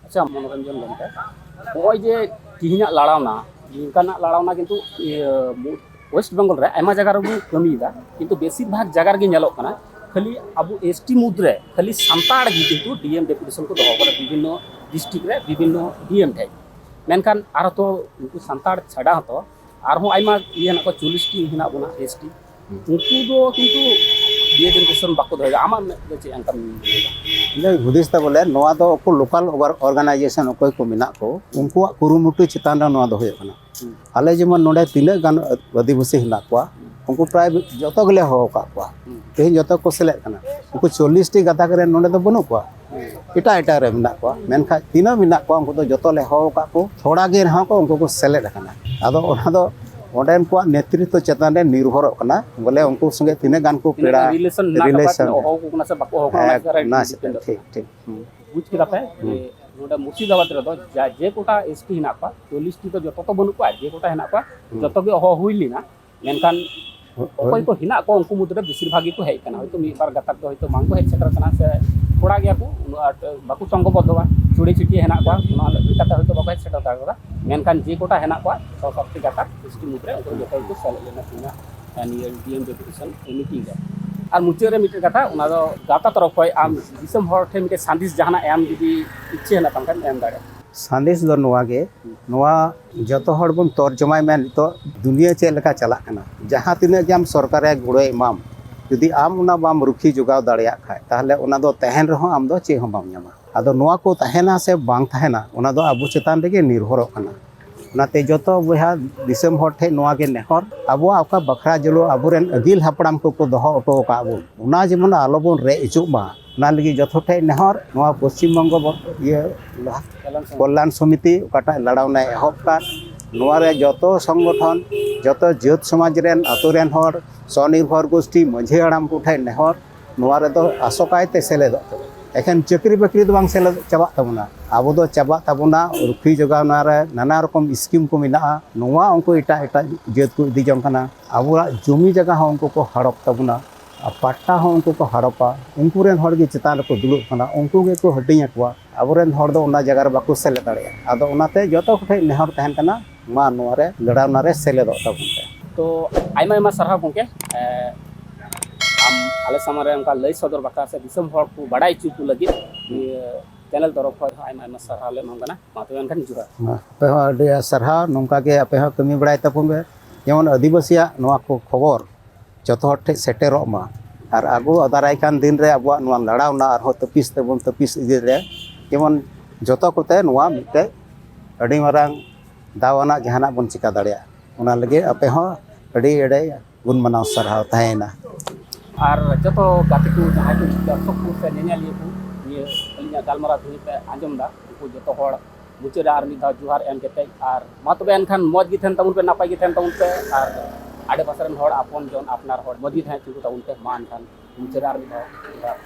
ᱟᱪᱪᱷᱟ, ᱢᱚᱱᱳᱨᱚᱧᱡᱚᱱ ᱜᱚᱢᱠᱮ, ᱱᱚᱜᱼᱚᱭ ᱡᱮ ᱛᱤᱦᱤᱧᱟᱜ ᱞᱟᱲᱟᱣᱱᱟ, ᱱᱚᱝᱠᱟᱱᱟᱜ ᱞᱟᱲᱟᱣᱱᱟ ᱠᱤᱱᱛᱩ ᱤᱭᱟᱹ, ᱢᱩ-, ᱳᱭᱮᱥᱴ ᱵᱮᱝᱜᱚᱞ ᱨᱮ ᱟᱭᱢᱟ ᱡᱟᱭᱜᱟ ᱨᱮᱵᱚᱱ ᱠᱟᱹᱢᱤᱭᱮᱫᱟ, ᱠᱤᱱᱛᱩ ᱵᱮᱥᱤᱨ ᱵᱷᱟᱜᱽ ᱡᱟᱭᱜᱟ ᱨᱮᱜᱮ ᱧᱮᱞᱚᱜ ᱠᱟᱱᱟ ᱠᱷᱟᱹᱞᱤ ᱟᱵᱚ ᱮᱥ ᱴᱤ ᱢᱩᱫᱽᱨᱮ ᱠᱷᱟᱹᱞᱤ ᱥᱟᱱᱛᱟᱲ ᱜᱮ ᱠᱤᱱᱛᱩ ᱰᱤ ᱮᱢ ᱰᱮᱯᱩᱴᱮᱥᱚᱱ ᱠᱚ ᱫᱚᱦᱚ ᱠᱟᱫᱟ ᱵᱤᱵᱷᱤᱱᱱᱚ ᱰᱤᱥᱴᱨᱤᱠᱴ ᱨᱮ, ᱵᱤᱵᱷᱤᱱᱱᱚ ᱰᱤ ᱮᱢ ᱴᱷᱮᱱ᱾ ᱢᱮᱱᱠᱷᱟᱱ ᱟᱨᱦᱚᱸ ᱛᱚ ᱩᱱᱠᱩ ᱥᱟᱱᱛᱟᱲ ᱪᱷᱟᱰᱟ ᱦᱚᱸᱛᱚ ᱟᱨᱦᱚᱸ ᱟᱭᱢᱟ ᱤᱭᱟᱹ ᱦᱮᱱᱟᱜ ᱠᱚᱣᱟ, ᱪᱚᱞᱞᱤᱥ ᱴᱤ ᱦᱮᱱᱟᱜ ᱵᱚᱱᱟ ᱮᱥ ᱴᱤ᱾ ᱦᱩᱸ᱾ ᱩᱱᱠᱩ ᱫᱚ ᱠᱤᱱᱛᱩ ᱰᱤ ᱮᱢ ᱰᱮᱯᱩᱴᱮᱥᱚᱱ ᱵᱟᱠᱚ ᱫᱚᱦᱚᱭᱮᱫᱟ᱾ ᱟᱢᱟᱜ ᱢᱮᱫ ᱛᱮ ᱪᱮᱫ ᱚᱱᱠᱟᱢ ᱧᱮᱞ ᱮᱫᱟ? ᱤᱧᱟᱹᱜ ᱦᱩᱫᱤᱥ ᱛᱮ ᱵᱚᱞᱮ ᱱᱚᱣᱟ ᱫᱚ ᱩᱱᱠᱩ ᱞᱳᱠᱟᱞ ᱚᱨᱜᱟᱱᱟᱭᱡᱮᱥᱚᱱ ᱚᱠᱚᱭ ᱠᱚ ᱢᱮᱱᱟᱜ ᱠᱚ, ᱩᱱᱠᱩᱣᱟᱜ ᱠᱩᱨᱩᱢᱩᱴᱩ ᱪᱮᱛᱟᱱ ᱨᱮ ᱱᱚᱣᱟ ᱫᱚ ᱦᱩᱭᱩᱜ ᱠᱟᱱᱟ᱾ ᱦᱩᱸ᱾ ᱟᱞᱮ ᱡᱮᱢᱚᱱ ᱱᱚᱰᱮ ᱛᱤᱱᱟᱹᱜ ᱜᱟᱱ ᱟᱹᱫᱤᱵᱟᱹᱥᱤ ᱦᱮᱱᱟᱜ ᱠᱚᱣᱟ, ᱩᱱᱠᱩ ᱯᱨᱟᱭ ᱡᱚᱛᱚ ᱜᱮᱞᱮ ᱦᱚᱦᱚ ᱟᱠᱟᱫ ᱠᱚᱣᱟ᱾ ᱦᱩᱸ᱾ ᱛᱮᱦᱮᱧ ᱡᱚᱛᱚ ᱠᱚ ᱥᱮᱞᱮᱫ ᱠᱟᱱᱟ᱾ ᱩᱱᱠᱩ ᱪᱚᱞᱞᱤᱥ ᱴᱤ ᱜᱟᱛᱟᱠ ᱨᱮᱱ ᱱᱚᱰᱮ ᱫᱚ ᱵᱟᱹᱱᱩᱜ ᱠᱚᱣᱟ, ᱮᱴᱟᱜ ᱮᱴᱟᱜ ᱨᱮ ᱢᱮᱱᱟᱜ ᱠᱚᱣᱟ᱾ ᱢᱮᱱᱠᱷᱟᱱ ᱛᱤᱱᱟᱹᱜ ᱢᱮᱱᱟᱜ ᱠᱚᱣᱟ, ᱩᱱᱠᱩ ᱫᱚ ᱡᱚᱛᱚ ᱞᱮ ᱦᱚᱦᱚ ᱟᱠᱟᱫ ᱠᱚ, ᱛᱷᱚᱲᱟ ᱜᱮ ᱨᱮᱦᱚᱸ ᱠᱚ ᱩᱱᱠᱩ ᱠᱚ ᱥᱮᱞᱮᱫ ᱟᱠᱟᱱᱟ᱾ ᱟᱫᱚ ᱚᱱᱟ ᱫᱚ ᱚᱸᱰᱮᱱ ᱠᱚᱣᱟᱜ ᱱᱮᱛᱨᱤᱛᱵ ᱪᱮᱛᱟᱱ ᱨᱮ ᱱᱤᱨᱵᱷᱚᱨᱚᱜ ᱠᱟᱱᱟ, ᱵᱚᱞᱮ ᱩᱱᱠᱩ ᱥᱚᱸᱜᱮ ᱛᱤᱱᱟᱹᱜ ᱜᱟᱱ ᱠᱚ ᱛᱤᱱᱟᱹᱜ ᱯᱮᱲᱟ ᱜᱟᱱ ᱨᱤᱞᱮᱥᱚᱱ ᱦᱮᱱᱟᱜ ᱛᱟᱠᱚᱣᱟ, ᱨᱤᱞᱮᱥᱚᱱ ᱛᱤᱱᱟᱹᱜ ᱦᱚᱦᱚ ᱟᱠᱚ ᱠᱟᱱᱟ ᱥᱮ ᱵᱟᱠᱚ ᱦᱚᱦᱚ ᱠᱟᱱᱟ, ᱚᱱᱟ ᱦᱮᱸ, ᱪᱮᱛᱟᱱ ᱨᱮ ᱚᱱᱟ ᱰᱤᱯᱮᱱᱰᱚᱜ ᱥᱮ ᱠᱟᱱᱟ᱾ ᱴᱷᱤᱠ, ᱴᱷᱤᱠ᱾ ᱦᱩᱸ᱾ ᱵᱩᱡᱽ ᱠᱮᱫᱟ ᱯᱮ ᱡᱮ ᱦᱩᱸ᱾ ᱱᱚᱰᱮ ᱢᱩᱨᱥᱤᱫᱟᱵᱟᱫᱽ ᱨᱮᱫᱚ ᱡᱟ-, ᱡᱮ ᱠᱚᱴᱟ ᱮᱥ ᱴᱤ ᱦᱮᱱᱟᱜ ᱠᱚᱣᱟ, ᱪᱚᱞᱞᱤᱥ ᱴᱤ ᱫᱚ ᱡᱚᱛᱚ ᱛᱚ ᱵᱟᱹᱱᱩᱜ ᱠᱚᱣᱟ, ᱡᱮ ᱠᱚᱴᱟ ᱦᱮᱱᱟᱜ ᱠᱚᱣᱟ, ᱦᱩᱸ᱾ ᱡᱚᱛᱚ ᱜᱮ ᱦᱚᱦᱚ ᱦᱩᱭ ᱞᱮᱱᱟ, ᱢᱮᱱᱠᱷᱟᱱ ᱚᱠᱚᱭ ᱠᱚ ᱦᱮᱱᱟᱜ ᱠᱚᱣᱟ, ᱩᱱᱠᱩ ᱢᱩᱫᱽᱨᱮ ᱵᱮᱥᱤᱨ ᱵᱷᱟᱜᱽ ᱜᱮᱠᱚ ᱦᱮᱡ ᱟᱠᱟᱱᱟ᱾ ᱦᱚᱭᱛᱳ ᱢᱤᱫ ᱵᱟᱨ ᱜᱟᱛᱟᱠ ᱫᱚ ᱦᱚᱭᱛᱳ ᱵᱟᱝ ᱠᱚ ᱦᱮᱡ ᱥᱮᱴᱮᱨ ᱟᱠᱟᱱᱟ, ᱥᱮ ᱛᱷᱚᱲᱟ ᱜᱮᱭᱟ ᱠᱚ, ᱩᱱᱟᱹᱜ ᱟᱸᱴ ᱵᱟᱠᱚ ᱥᱚᱝᱜᱷᱚᱵᱚᱫᱽᱫᱷᱚᱣᱟ, ᱪᱷᱩᱲᱤ ᱪᱷᱩᱴᱤ ᱦᱮᱱᱟᱜ ᱠᱚᱣᱟ, ᱚᱱᱟ ᱞᱮᱠᱟᱛᱮ ᱦᱚᱭᱛᱳ ᱵᱟᱠᱚ ᱦᱮᱡ ᱥᱮᱴᱮᱨ ᱫᱟᱲᱮ ᱠᱟᱣᱫᱟ᱾ ᱢᱮᱱᱠᱷᱟᱱ ᱡᱮ ᱠᱚᱴᱟ ᱦᱮᱱᱟᱜ ᱠᱚᱣᱟ, ᱪᱷᱚ ᱥᱟᱛᱴᱤ ᱜᱟᱛᱟᱠ ᱮᱥ ᱴᱤ ᱢᱩᱫᱽᱨᱮ, ᱩᱱᱠᱩ ᱡᱚᱛᱚ ᱜᱮᱠᱚ ᱥᱮᱞᱮᱫ ᱞᱮᱱᱟ ᱛᱮᱦᱮᱧᱟᱜ ᱱᱤᱭᱟᱹ ᱰᱤ ᱮᱢ ᱰᱮᱯᱩᱴᱮᱥᱚᱱ ᱢᱤᱴᱤᱝ ᱨᱮ᱾ ᱟᱨ ᱢᱩᱪᱟᱹᱫ ᱨᱮ ᱢᱤᱫᱴᱮᱱ ᱠᱟᱛᱷᱟ, ᱚᱱᱟ ᱫᱚ ᱜᱟᱶᱛᱟ ᱛᱚᱨᱚᱯ ᱠᱷᱚᱱ ᱟᱢ ᱫᱤᱥᱚᱢ ᱦᱚᱲ ᱴᱷᱮᱱ ᱢᱤᱫᱴᱮᱱ ᱥᱟᱸᱫᱮᱥ ᱡᱟᱦᱟᱱᱟᱜ ᱮᱢ ᱡᱩᱫᱤ ᱤᱪᱪᱷᱟᱹ ᱦᱮᱱᱟᱜ ᱛᱟᱢ ᱠᱷᱟᱱ ᱮᱢ ᱫᱟᱲᱮᱭᱟᱜᱼᱟ᱾ ᱥᱟᱸᱫᱮᱥ ᱫᱚ ᱱᱚᱣᱟ ᱜᱮ, ᱱᱚᱣᱟ ᱡᱚᱛᱚ ᱦᱚᱲ ᱵᱚᱱ ᱛᱚᱨᱡᱚᱢᱟᱭ ᱢᱮ, ᱱᱤᱛᱚᱜ ᱫᱩᱱᱤᱭᱟᱹ ᱪᱮᱫ ᱞᱮᱠᱟ ᱪᱟᱞᱟᱜ ᱠᱟᱱᱟ᱾ ᱡᱟᱦᱟᱸ ᱛᱤᱱᱟᱹᱜ ᱜᱮ ᱟᱢ ᱥᱚᱨᱠᱟᱨᱮ ᱜᱚᱲᱚᱭ ᱮᱢᱟᱢ, ᱡᱩᱫᱤ ᱟᱢ ᱚᱱᱟ ᱵᱟᱢ ᱨᱩᱠᱷᱤᱭᱟᱹ ᱡᱚᱜᱟᱣ ᱫᱟᱲᱮᱭᱟᱜ ᱠᱷᱟᱡ, ᱛᱟᱦᱚᱞᱮ ᱚᱱᱟ ᱫᱚ ᱛᱟᱦᱮᱱ ᱨᱮᱦᱚᱸ ᱟᱢ ᱫᱚ ᱪᱮᱫ ᱦᱚᱸ ᱵᱟᱢ ᱧᱟᱢᱟ᱾ ᱟᱫᱚ ᱱᱚᱣᱟ ᱠᱚ ᱛᱟᱦᱮᱱᱟ ᱥᱮ ᱵᱟᱝ ᱛᱟᱦᱮᱱᱟ, ᱚᱱᱟ ᱫᱚ ᱟᱵᱚ ᱪᱮᱛᱟᱱ ᱨᱮᱜᱮ ᱱᱤᱨᱵᱷᱚᱨᱚᱜ ᱠᱟᱱᱟ᱾ ᱚᱱᱟᱛᱮ ᱡᱚᱛᱚ ᱵᱚᱭᱦᱟ ᱫᱤᱥᱚᱢ ᱦᱚᱲ ᱴᱷᱮᱱ ᱱᱚᱣᱟ ᱜᱮ ᱱᱮᱦᱚᱨ, ᱟᱵᱚᱣᱟᱜ ᱚᱠᱟ ᱵᱟᱠᱷᱨᱟ ᱡᱟᱹᱨᱩᱲ ᱟᱵᱚᱨᱮᱱ ᱟᱹᱜᱤᱞ ᱦᱟᱯᱲᱟᱢ ᱠᱚᱠᱚ ᱫᱚᱦᱚ ᱦᱚᱴᱚ ᱟᱠᱟᱫ ᱵᱚᱱ, ᱚᱱᱟ ᱡᱮᱢᱚᱱ ᱟᱞᱚᱵᱚᱱ ᱨᱮᱡ ᱦᱚᱪᱚᱜ ᱢᱟ, ᱚᱱᱟ ᱞᱟᱹᱜᱤᱫ ᱡᱚᱛᱚ ᱴᱷᱮᱱ ᱱᱮᱦᱚᱨ᱾ ᱱᱚᱣᱟ ᱯᱚᱥᱪᱤᱢ ᱵᱚᱝᱜᱚ ᱵᱚ-, ᱤᱭᱟᱹ ᱠᱚᱞᱞᱟᱱ ᱥᱚᱢᱤᱛᱤ ᱚᱠᱟᱴᱟᱜ ᱞᱟᱲᱟᱣᱱᱟᱭ ᱮᱦᱚᱵ ᱟᱠᱟᱫ, ᱱᱚᱣᱟ ᱨᱮ ᱡᱚᱛᱚ ᱥᱚᱝᱜᱚᱴᱷᱚᱱ, ᱡᱚᱛᱚ ᱡᱟᱹᱛ ᱥᱚᱢᱟᱡᱽ ᱨᱮᱱ, ᱟᱹᱛᱩ ᱨᱮᱱ ᱦᱚᱲ, ᱥᱚᱱᱤᱨᱵᱷᱚᱨ ᱜᱳᱥᱴᱤ, ᱢᱟᱹᱡᱷᱤ ᱦᱟᱲᱟᱢ ᱠᱚᱴᱷᱮᱱ ᱱᱮᱦᱚᱨ, ᱱᱚᱣᱟ ᱨᱮᱫᱚ ᱟᱥᱚᱠᱟᱭ ᱛᱮ ᱥᱮᱞᱮᱫᱚᱜ ᱛᱟᱵᱚᱱᱟ᱾ ᱮᱠᱷᱮᱱ ᱪᱟᱹᱠᱨᱤ ᱵᱟᱹᱠᱨᱤ ᱫᱚ ᱵᱟᱝ ᱥᱮᱞᱮᱫ ᱪᱟᱵᱟᱜ ᱛᱟᱵᱚᱱᱟ᱾ ᱟᱵᱚ ᱫᱚ ᱪᱟᱵᱟᱜ ᱛᱟᱵᱚᱱᱟ, ᱨᱩᱠᱷᱤᱭᱟᱹ ᱡᱚᱜᱟᱣᱱᱟ ᱨᱮ ᱱᱟᱱᱟ ᱨᱚᱠᱚᱢ ᱥᱠᱤᱢ ᱠᱚ ᱢᱮᱱᱟᱜᱼᱟ᱾ ᱱᱚᱣᱟ ᱩᱱᱠᱩ ᱮᱴᱟᱜ ᱮᱴᱟᱜ ᱡᱟᱹᱛ ᱠᱚ ᱤᱫᱤ ᱡᱚᱝ ᱠᱟᱱᱟ᱾ ᱟᱵᱚᱣᱟᱜ ᱡᱚᱢᱤ ᱡᱟᱭᱜᱟ ᱦᱚᱸ ᱩᱱᱠᱩ ᱠᱚ ᱦᱟᱲᱚᱯ ᱛᱟᱵᱚᱱᱟ, ᱟᱨ ᱯᱟᱴᱴᱟ ᱦᱚᱸ ᱩᱱᱠᱩ ᱠᱚ ᱦᱟᱲᱚᱯᱟ᱾ ᱩᱱᱠᱩ ᱨᱮᱱ ᱦᱚᱲ ᱜᱮ ᱪᱮᱛᱟᱱ ᱨᱮᱠᱚ ᱫᱩᱲᱩᱵ ᱠᱟᱱᱟ, ᱩᱱᱠᱩ ᱜᱮᱠᱚ ᱦᱟᱹᱴᱤᱧ ᱟᱠᱚᱣᱟ᱾ ᱟᱵᱚᱨᱮᱱ ᱦᱚᱲ ᱫᱚ ᱚᱱᱟ ᱡᱟᱭᱜᱟ ᱨᱮ ᱵᱟᱠᱚ ᱥᱮᱞᱮᱫ ᱫᱟᱲᱮᱭᱟᱜᱼᱟ᱾ ᱟᱫᱚ ᱚᱱᱟᱛᱮ ᱡᱚᱛᱚ ᱠᱚᱴᱷᱮᱱ ᱱᱮᱦᱚᱨ ᱛᱟᱦᱮᱱ ᱠᱟᱱᱟ, ᱢᱟ ᱱᱚᱣᱟ ᱨᱮ ᱞᱟᱲᱟᱣᱱᱟ ᱨᱮ ᱥᱮᱞᱮᱫᱚᱜ ᱛᱟᱵᱚᱱ ᱯᱮ᱾ ᱛᱚ ᱟᱭᱢᱟ ᱟᱭᱢᱟ ᱥᱟᱨᱦᱟᱣ ᱜᱚᱢᱠᱮ, ᱮ, ᱟᱢ ᱟᱞᱮ ᱥᱟᱢᱟᱝ ᱨᱮ ᱚᱱᱠᱟ ᱞᱟᱹᱭ ᱥᱚᱫᱚᱨ ᱵᱟᱠᱷᱨᱟ ᱥᱮ ᱫᱤᱥᱚᱢ ᱦᱚᱲ ᱠᱚ ᱵᱟᱲᱟᱭ ᱦᱚᱪᱚ ᱠᱚ ᱞᱟᱹᱜᱤᱫ ᱱᱤᱭᱟᱹ ᱪᱮᱱᱮᱞ ᱛᱚᱨᱚᱯ ᱠᱷᱚᱱ ᱦᱚᱸ ᱟᱭᱢᱟ ᱟᱭᱢᱟ ᱥᱟᱨᱦᱟᱣ ᱞᱮ ᱮᱢᱟᱢ ᱠᱟᱱᱟ᱾ ᱢᱟ ᱛᱚᱵᱮ ᱮᱱᱠᱷᱟᱱ ᱡᱚᱦᱟᱨ᱾ ᱢᱟ, ᱟᱯᱮ ᱦᱚᱸ ᱟᱹᱰᱤ ᱥᱟᱨᱦᱟᱣ, ᱱᱚᱝᱠᱟ ᱜᱮ ᱟᱯᱮ ᱦᱚᱸ ᱠᱟᱹᱢᱤ ᱵᱟᱲᱟᱭ ᱛᱟᱵᱚᱱ ᱯᱮ, ᱡᱮᱢᱚᱱ ᱟᱹᱫᱤᱵᱟᱹᱥᱤᱭᱟᱜ ᱱᱚᱣᱟ ᱠᱚ ᱠᱷᱚᱵᱚᱨ ᱡᱚᱛᱚ ᱦᱚᱲ ᱴᱷᱮᱱ ᱥᱮᱴᱮᱨᱚᱜ ᱢᱟ᱾ ᱟᱨ ᱟᱵᱚ ᱫᱟᱨᱟᱭ ᱠᱟᱱ ᱫᱤᱱ ᱨᱮ ᱟᱵᱚᱣᱟᱜ ᱱᱚᱣᱟ ᱞᱟᱲᱟᱣᱱᱟ ᱟᱨᱦᱚᱸ ᱛᱟᱹᱯᱤᱥ ᱛᱮᱵᱚᱱ ᱛᱟᱹᱯᱤᱥ ᱤᱫᱤ ᱨᱮ, ᱡᱮᱢᱚᱱ ᱡᱚᱛᱚ ᱠᱚᱛᱮ ᱱᱚᱣᱟ ᱢᱤᱫᱴᱮᱡ ᱟᱹᱰᱤ ᱢᱟᱨᱟᱝ ᱫᱟᱣ ᱟᱱᱟᱜ ᱡᱟᱦᱟᱱᱟᱜ ᱵᱚᱱ ᱪᱤᱠᱟ ᱫᱟᱲᱮᱭᱟᱜᱼᱟ᱾ ᱚᱱᱟ ᱞᱟᱹᱜᱤᱫ ᱟᱯᱮ ᱦᱚᱸ ᱟᱹᱰᱤ ᱟᱹᱰᱤ ᱜᱩᱱ ᱢᱟᱱᱟᱣ ᱥᱟᱨᱦᱟᱣ ᱛᱟᱦᱮᱸᱭᱮᱱᱟ᱾ ᱟᱨ ᱡᱚᱛᱚ ᱜᱟᱛᱮ ᱠᱚ, ᱡᱟᱦᱟᱸᱭ ᱠᱚ ᱫᱚᱨᱥᱚᱠ ᱠᱚ ᱥᱮ ᱧᱮᱧᱮᱞᱤᱭᱟᱹ ᱠᱚ, ᱱᱤᱭᱟᱹ ᱟᱹᱞᱤᱧᱟᱜ ᱜᱟᱞᱢᱟᱨᱟᱣ ᱛᱮᱦᱮᱧ ᱯᱮ ᱟᱸᱡᱚᱢ ᱮᱫᱟ, ᱩᱱᱠᱩ ᱡᱚᱛᱚ ᱦᱚᱲ ᱢᱩᱪᱟᱹᱫ ᱨᱮ ᱟᱨ ᱢᱤᱫ ᱫᱷᱟᱣ ᱡᱚᱦᱟᱨ ᱮᱢ ᱠᱟᱛᱮ, ᱟᱨ ᱢᱟ ᱛᱚᱵᱮ ᱮᱱᱠᱷᱟᱱ ᱢᱚᱡᱽ ᱜᱮ ᱛᱟᱦᱮᱱ ᱛᱟᱵᱚᱱ ᱯᱮ, ᱱᱟᱯᱟᱭ ᱜᱮ ᱛᱟᱦᱮᱱ ᱛᱟᱵᱚᱱ ᱯᱮ, ᱟᱨ ᱟᱰᱮ ᱯᱟᱥᱮ ᱨᱮᱱ ᱦᱚᱲ, ᱟᱯᱚᱱ ᱡᱚᱱ, ᱟᱯᱱᱟᱨ ᱦᱚᱲ ᱢᱚᱡᱽ ᱜᱮ ᱛᱟᱦᱮᱸ ᱦᱚᱪᱚ ᱠᱚ ᱛᱟᱵᱚᱱ ᱯᱮ᱾ ᱢᱟ ᱮᱱᱠᱷᱟᱱ ᱢᱩᱪᱟᱹᱫ ᱨᱮ ᱟᱨ ᱢᱤᱫ ᱫᱷᱟᱣ ᱡᱚᱦᱟᱨ᱾